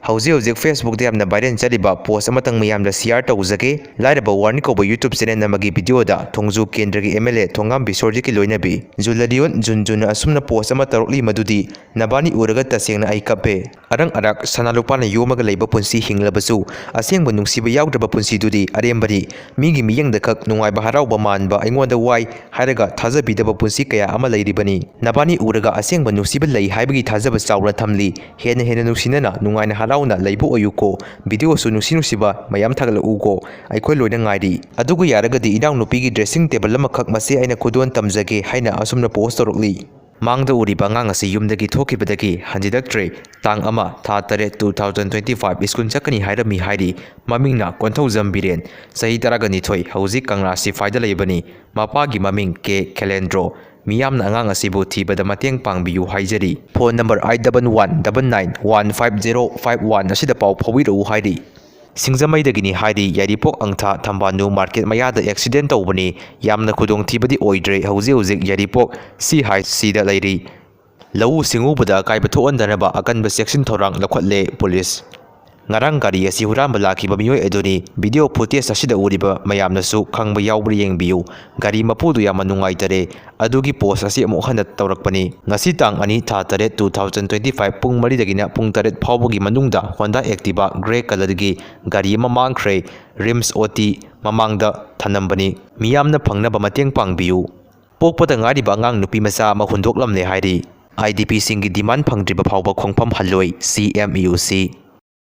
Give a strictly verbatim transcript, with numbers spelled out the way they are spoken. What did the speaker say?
ꯍꯧꯖꯤꯛ ꯍꯧꯖꯤꯛ Facebookꯇ ꯌꯥꯝꯅ viral ꯆꯠꯂꯤꯕ post ꯑꯃꯇꯪ ꯃꯤꯌꯥꯝꯗ share ꯇꯧꯖꯒꯦ꯫ ꯂꯥꯏꯔꯕ ꯋꯥꯔꯅꯤ ꯀꯧꯕ YouTube channel ꯑꯃꯒꯤ videoꯗ ꯊꯣꯡꯖꯨ ꯀꯦꯟꯗ꯭ꯔꯒꯤ MLA ꯊꯣꯉꯥꯝ ꯕꯤꯁ꯭ꯋꯔꯖꯤꯠꯀꯤ ꯂꯣꯏꯅꯕꯤ ꯖꯨꯂꯂꯤꯌꯣꯟ ꯖꯨꯟꯖꯨꯅ ꯑꯁꯨꯝꯅ post ꯑꯃ ꯇꯧꯔꯛꯂꯤ, ꯃꯗꯨꯗꯤ "ꯅꯕꯥꯅꯤ ꯎꯔꯒ ꯇꯁꯦꯡꯅ ꯑꯩ ꯀꯞꯄꯦ꯫ ꯑꯔꯪ ꯑꯔꯥꯛ ꯁꯅꯥ ꯂꯨꯄꯥꯅ ꯌꯣꯝꯃꯒ ꯂꯩꯕ ꯄꯨꯟꯁꯤ ꯍꯤꯡꯂꯕꯁꯨ, ꯑꯁꯦꯡꯕ ꯅꯨꯡꯁꯤꯕ ꯌꯥꯎꯗ꯭ꯔꯕ ꯄꯨꯟꯁꯤꯗꯨꯗꯤ ꯑꯔꯦꯝꯕꯅꯤ꯫ ꯃꯤꯒꯤ ꯃꯤꯠꯌꯦꯡꯗ ꯈꯛ ꯅꯨꯡꯉꯥꯏꯕ ꯍꯔꯥꯎꯕ ꯃꯥꯟꯕ ꯑꯩꯉꯣꯟꯗ ꯋꯥꯏ ꯍꯥꯏꯔꯒ ꯊꯥꯖꯕꯤꯗꯕ ꯄꯨꯟꯁꯤ ꯀꯌꯥ ꯑꯃ ꯂꯩꯔꯤꯕꯅꯤ꯫ ꯅꯕꯥꯅꯤ ꯎꯔꯒ ꯑꯁꯦꯡꯕ ꯅꯨꯡꯁꯤꯕ ꯂꯩ ꯍꯥꯏꯕꯒꯤ ꯊꯥꯖꯕ ꯆꯥꯎꯅ ꯊꯝꯂꯤ꯫ ꯍꯦꯟꯅ ꯍꯦꯟꯅ ꯅꯨꯡꯁꯤꯅꯅ, ꯅꯨꯡꯉꯥꯏꯅ ꯍꯔꯥꯎꯅ ꯂꯩꯕ ꯑꯣꯏꯌꯨꯀꯣ꯫ Videoꯁꯨ ꯅꯨꯡꯁꯤ ꯅꯨꯡꯁꯤꯕ ꯃꯌꯥꯝ ꯊꯥꯒꯠꯂꯛꯎꯀꯣ꯫ ꯑꯩꯈꯣꯏ ꯂꯣꯏꯅ ꯉꯥꯏꯔꯤ꯫ ꯑꯗꯨꯒ ꯌꯥꯔꯒꯗꯤ ꯏꯅꯥꯎꯅꯨꯄꯤꯒꯤ dressing table ꯑꯃꯈꯛ ꯃꯁꯦ ꯑꯩꯅ ꯈꯨꯗꯣꯜ ꯇꯝꯖꯒꯦ" ꯍꯥꯏꯅ ꯑꯁꯨꯝꯅ post ꯇꯧꯔꯛꯂꯤ꯫ ꯃꯥꯡꯗ ꯎꯔꯤꯕ ꯑꯉꯥꯡ ꯑꯁꯤ ꯌꯨꯝꯗꯒꯤ ꯊꯣꯛꯈꯤꯕꯗꯒꯤ ꯍꯟꯖꯤꯜꯂꯛꯇ꯭ꯔꯦ꯫ ꯇꯥꯡ ꯑꯃ, ꯊꯥ ꯇꯔꯦꯠ, two thousand twenty five school ꯆꯠꯀꯅꯤ ꯍꯥꯏꯔꯝꯃꯤ ꯍꯥꯏꯔꯤ꯫ ꯃꯃꯤꯡꯅ ꯀꯣꯟꯊꯧꯖꯝ ꯕꯤꯔꯦꯟ, ꯆꯍꯤ ꯇꯔꯥꯅꯤꯊꯣꯏ, ꯍꯧꯖꯤꯛ ꯀꯪꯂꯥ ꯁꯤꯐꯥꯏꯗ ꯂꯩꯕꯅꯤ꯫ ꯃꯄꯥꯒꯤ ꯃꯃꯤꯡ ꯀꯦ ꯈꯦꯂꯦꯟꯗ꯭ꯔꯣ꯫ ꯃꯤꯌꯥꯝꯅ ꯑꯉꯥꯡ ꯑꯁꯤꯕꯨ ꯊꯤꯕꯗ ꯃꯇꯦꯡ ꯄꯥꯡꯕꯤꯌꯨ ꯍꯥꯏꯖꯔꯤ꯫ Phone number eight double one double nine one five zero five one ꯑꯁꯤꯗ ꯄꯥꯎ ꯐꯥꯎꯕꯤꯔꯛꯎ ꯍꯥꯏꯔꯤ꯫ ꯁꯤꯡꯖꯃꯩꯗꯒꯤꯅꯤ ꯍꯥꯏꯔꯤ꯫ ꯌꯥꯏꯔꯤꯄꯣꯛ ꯑꯪꯊꯥ ꯊꯝꯕꯥꯜꯅꯨ market ꯃꯌꯥꯗ accident ꯇꯧꯕꯅꯤ꯫ ꯌꯥꯝꯅ ꯈꯨꯗꯣꯡꯊꯤꯕꯗꯤ ꯑꯣꯏꯗ꯭ꯔꯦ꯫ ꯍꯧꯖꯤꯛ ꯍꯧꯖꯤꯛ ꯌꯥꯏꯔꯤꯄꯣꯛ C H Cꯗ ꯂꯩꯔꯤ꯫ ꯂꯧꯎ ꯁꯤꯡꯎꯕꯗ ꯑꯀꯥꯏꯕ ꯊꯣꯛꯍꯟꯗꯅꯕ ꯑꯀꯟꯕ ꯆꯦꯛꯁꯤꯟ ꯊꯧꯔꯥꯡ ꯂꯧꯈꯠꯂꯦ ꯄꯨꯂꯤꯁ꯫ ꯉꯔꯥꯡ ꯒꯥꯔꯤ ꯑꯁꯤ ꯍꯨꯔꯥꯟꯕ ꯂꯥꯛꯈꯤꯕ ꯃꯤꯑꯣꯏ ꯑꯗꯨꯅꯤ꯫ Video footage ꯑꯁꯤꯗ ꯎꯔꯤꯕ ꯃꯌꯥꯝꯅꯁꯨ ꯈꯪꯕ ꯌꯥꯎꯕ꯭ꯔꯥ ꯌꯦꯡꯕꯤꯌꯨ꯫ ꯒꯥꯔꯤ ꯃꯄꯨꯗꯨ ꯌꯥꯝꯅ ꯅꯨꯡꯉꯥꯏꯇꯔꯦ꯫ ꯑꯗꯨꯒꯤ post ꯑꯁꯤ ꯑꯃꯨꯛ ꯍꯟꯅ ꯇꯧꯔꯛꯄꯅꯤ꯫ ꯉꯁꯤ ꯇꯥꯡ ꯑꯅꯤ, ꯊꯥ ꯇꯔꯦꯠ, two thousand twenty five, ꯄꯨꯡ ꯃꯔꯤꯗꯒꯤꯅ ꯄꯨꯡ ꯇꯔꯦꯠ ꯐꯥꯎꯕꯒꯤ ꯃꯅꯨꯡꯗ Honda Activa grey colourꯒꯤ ꯒꯥꯔꯤ ꯑꯃ ꯃꯥꯡꯈ꯭ꯔꯦ꯫ RIMS OT ꯃꯃꯥꯡꯗ ꯊꯅꯝꯕꯅꯤ꯫ ꯃꯤꯌꯥꯝꯅ ꯐꯪꯅꯕ ꯃꯇꯦꯡ ꯄꯥꯡꯕꯤꯌꯨ꯫ ꯄꯣꯛꯄꯗ ꯉꯥꯏꯔꯤꯕ ꯑꯉꯥꯡ ꯅꯨꯄꯤ ꯃꯆꯥ ꯑꯃ ꯍꯨꯟꯗꯣꯛꯂꯝꯂꯦ ꯍꯥꯏꯔꯤ꯫ IDPꯁꯤꯡꯒꯤ demand ꯐꯪꯗ꯭ꯔꯤꯕ ꯐꯥꯎꯕ ꯈꯣꯡꯐꯝ ꯍꯜꯂꯣꯏ, CMUC꯫